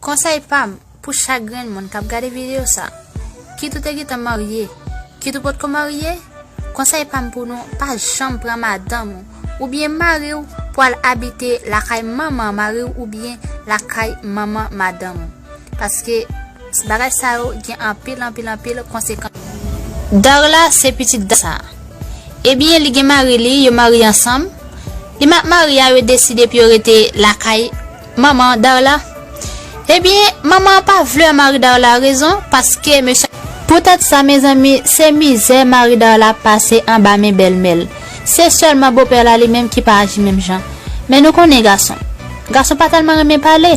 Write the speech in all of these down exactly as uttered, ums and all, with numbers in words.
Konsèy pa m pou chak grenn moun k ap gade videyo sa, kit ou te gentan marye, kit ou potko marye, konsèy pa m pou nou, pa janm pran madanm ou oubyen mari w pou al abite lakay manman mari w oubyen lakay manman madanm ou. Paske bagay sa yo gen anpil, anpil, anpil konsekans. Darla se pitit Dam sa. Ebyen, li gen mari li, yo marye ansanm. Li mak mari a, yo deside pou yo rete lakay manman Darla. Ebyen, manman an pa vle mari Darla rezon, paske mesye. Poutèt sa, mezanmi, se mizè mari Darla pase anba men bèlmè l. Se sèlman bopè la li menm ki pa aji menm jan. Men nou konnen gason. Gason pa tèlman renmen pale.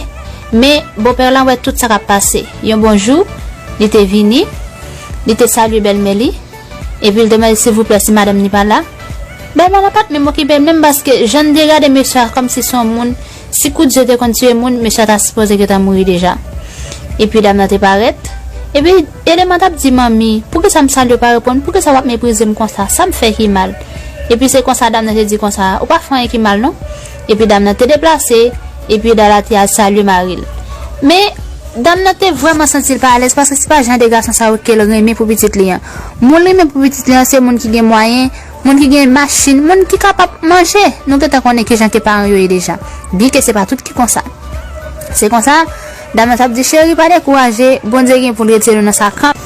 Men bopè la wè tout sa k ap pase. Yon bon jou, li te vini, li te salye bèlmè li, epi l te mande silvouplè si madanm li pa la. Bèlmè la pa t menm okipe l menm paske jan l degade mesye a kòmsi se yon moun, si kout zye te konn tiye moun, mesye a ta sipoze gentan mouri deja. Epi dam nan te parèt. Epi Eleman t ap di, "Manmi, poukisa m salye w pa reponn? Poukisa w ap meprize m konsa? Sa m fè ki mal?" Epi se konsa dam nan te di konsa, "Ou pa fè anyen ki mal non." Epi dam nan te deplase, epi Darla te al salye mari l. Men, dam nan te vrèman santi l pa alèz paske se pa jan de gason sa yo ke l renmen pou pitit li an. Moun l renmen pou pitit li an se moun ki gen mwayen, moun ki gen machin, moun ki kapab manje. Nou gentan konnen kijan ke paran yo ye deja. Byenke se pa tout ki konsa. Se konsa, dam nan t ap di, "Cheri, pa dekouraje, Bondye gen pou l retire nou nan sa kanmenm."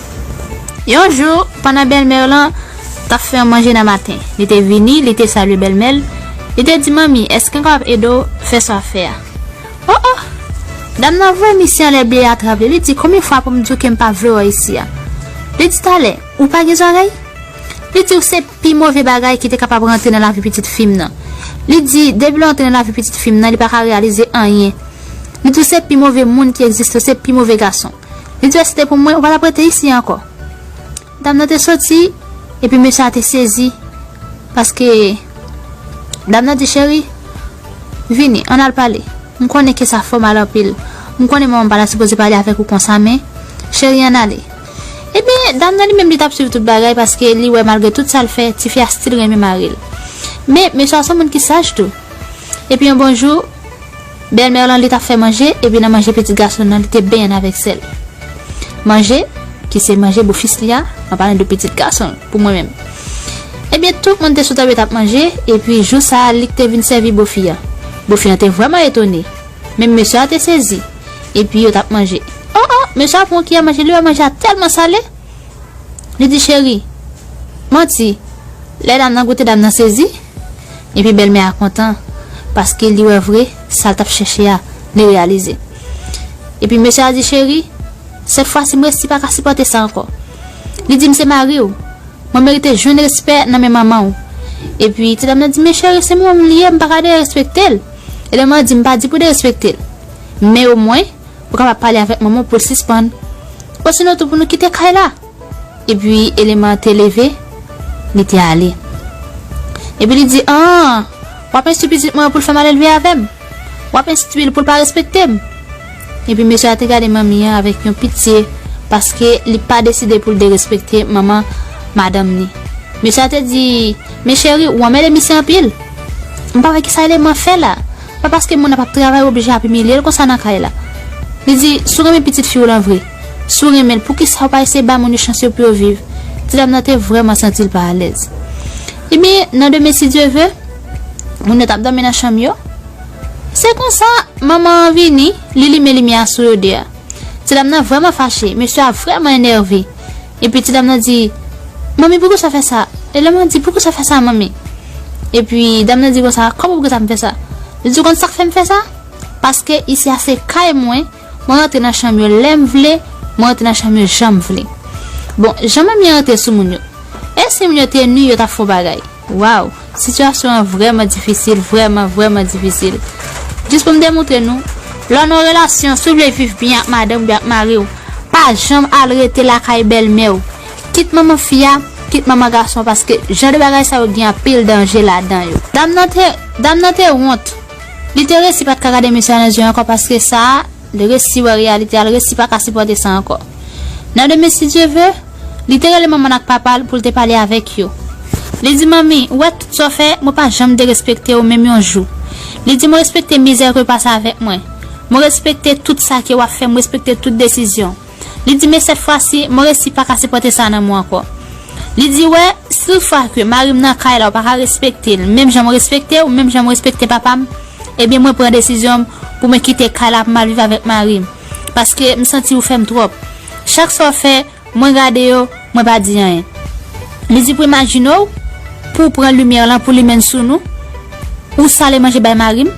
Yon jou, pandan bèlmè w lan t ap fè yon manje nan maten, li te vini, li te salye bèlmè l, li te di, "Manmi, èske m kapab ede w fè sa w ap fè a?" Oh, oh! Dam nan voye misye anlè byen atrap li. Li di, "Konbyen fwa pou m di w ke m pa vle w isi a?" Li di, "Talè, ou pa gen zòrèy?" Li di, "Ou se pi move bagay ki te kapab rantre nan lavi pitit fi m nan." Li di, "Depi l rantre nan lavi pitit fi m nan, li pa ka reyalize anyen." Li di, "Ou se pi move moun ki egziste, ou se pi move gason." Li di, "Si se te pou mwen, ou pa t ap rete isi ankò." Dam nan te soti, epi mesye a te sezi, paske dam nan di, "Cheri, vini, ann al pale. M konnen ke sa fè w mal anpil. M konnen manman m pa ta sipoze pale avèk ou konsa, men, cheri, ann ale." Ebyen, dam nan li menm, li t ap swiv tout bagay, paske li wè malgre tout sa l fè, tifi a still renmen mari l. Men, mesye a se yon moun ki saj tou. Epi yon bon jou, bèlmè lan li t ap fè manje, epi nan manje pitit gason nan, li te benyen avèk sèl. Manje, ki se manje bofis li a, an palan de pitit gason, pou mwen menm. Ebyen, tout moun te sou tab yo t ap manje, epi jou sa a, li k te vin sèvi bofi a. Bofi an te vrèman etone. Menm mesye a te sezi. Epi yo t ap manje. Oh, oh, mesye a pran yon kiyè manje, li wè manje a tèlman sale. Li di, "Cheri, manti, lè dam nan goute, dam nan sezi." Epi bèlmè a kontan, paske li wè vre, sa l t ap chèche a, li reyalize. Epi mesye a di, "Cheri, sèt fwa si m resi pa ka sipòte sa ankò." Li di, "M se mari w. Mwen merite jwenn respè nan men manman w." Epi ti dam nan di, "Men cheri, se manman m li ye, m pa ka derespekte l." Eleman di, "M pa di pou derespekte l. Men omwen, ou kapab pale avèk manman w pou l sispann. Osinon tou pou nou kite kay la." Epi eleman an te leve, li te ale. Epi li di, "An, w ap enstwi pitit mwen an pou l fè malelve avè m? W ap enstwi l pou l pa respekte m?" Epi mesye a te gade manmi an avèk yon pitye, paske li pa deside pou l derespekte manman madanm ni. Mesye a te di, "Men cheri, ou anmède misye anpil. M pa wè kisa eleman fè la. Pa paske moun nan p ap travay, ou oblije ap imilye l konsa nan kay la." Li di, "Si w renmen pitit fi w lan vre, si w renmen l, poukisa w pa eseye bay moun yo chans yo pou yo viv?" Ti dam nan te vrèman santi l pa alèz. Ebyen, nan demen, si Dye ve, moun yo t ap dòmi nan chanm yo. Se konsa, manman an vini, li limen limyè a sou yo de a. Ti dam nan vrèman fache, mesye a vrèman enève. Epi ti dam nan di, "Manmi, poukisa w fè sa?" Eleman di, "Poukisa w fè sa, manmi?" Epi dam nan di konsa, "Kòman poukisa m fè sa?" Li di, "Ou konn sa k fè m fè sa? Paske isi a se kay mwen, mwen rantre nan chanm yo lè m vle, mwen rantre nan chanm yo jan m vle." Bon, jan manmi an rantre sou moun yo. E si moun yo te ni, yo t ap fè yon bagay. Waw, sitiyasyon an vrèman difisil, vrèman, vrèman difisil. Jis pou m demontre nou, lè w nan yon relasyon, si w vle viv byen ak madanm oubyen ak mari w, pa janm al rete lakay bèlmè w. Kit manman fi a, kit manman gason, paske jan de bagay sa yo gen anpil danje ladan yo. Dam nan te, dam nan te wont. Li te resi pa t ka gade mesye a nan zye ankò paske sa a, li resi wè reyalite a, li resi pa ka sipòte sa ankò. Nan demen, si Dye ve, li te rele manman l ak papa l pou l te pale avèk yo. Li di, "Manmi, ou wè tout sa w fè, mwen pa janm derespekte w menm yon jou." Li di, "Mwen respekte mizè ke w pase avèk mwen. Mwen respekte tout sa ke w ap fè, mwen respekte tout desizyon." Li di, "Men sèt fwa si, mwen resi pa ka sipòte sa nan mwen ankò." Li di, "Wè, si tout fwa ke mari m nan kay la, ou pa ka respekte l, menm jan mwen respekte w, menm jan mwen respekte papa m, ebyen mwen pran desizyon m pou mwen kite kay la pou m al viv avèk mari m. Paske m santi ou fè m twòp. Chak sa w fè, mwen gade yo, mwen pa di anyen." Li di, "Pou imajine w, pou w pran limyè lan, pou limen l sou nou, ou sale manje bay mari m,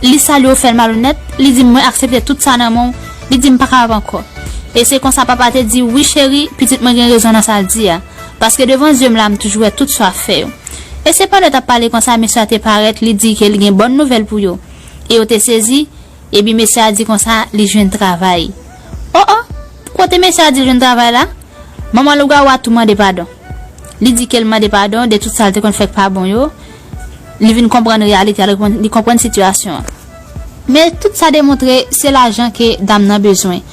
li salye w, fè l malonèt, li di, 'Mwen aksepte tout sa nan men w,' li di, 'M pa kapab ankò.'" E se konsa papa te di, "Wi cheri, pitit mwen gen rezon nan sa l di a. Paske devan zye m la, m toujou wè tout sa w ap fè yo." E se pandan yo t ap pale konsa, mesye a te parèt, li di ke li gen bòn nouvèl pou yo. E yo te sezi, epi mesye a di konsa, li jwenn travay. O, o, kote mesye a di l jwenn travay la? Manman lougawou a tou mande padon. Li di ke l mande padon de tout sa l te konn fè k pa bon yo. Li vin konprann reyalite a, li konprann, li konprann sitiyasyon an. Men tout sa demontre se lajan ke dam nan bezwen.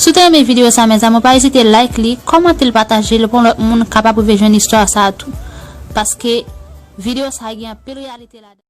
Si w te renmen videyo sa, mezanmi, pa ezite like li, kòmante l, pataje l pou lòt moun kapab rive jwenn istwa sa tou. Paske videyo sa gen anpil reyalite ladan.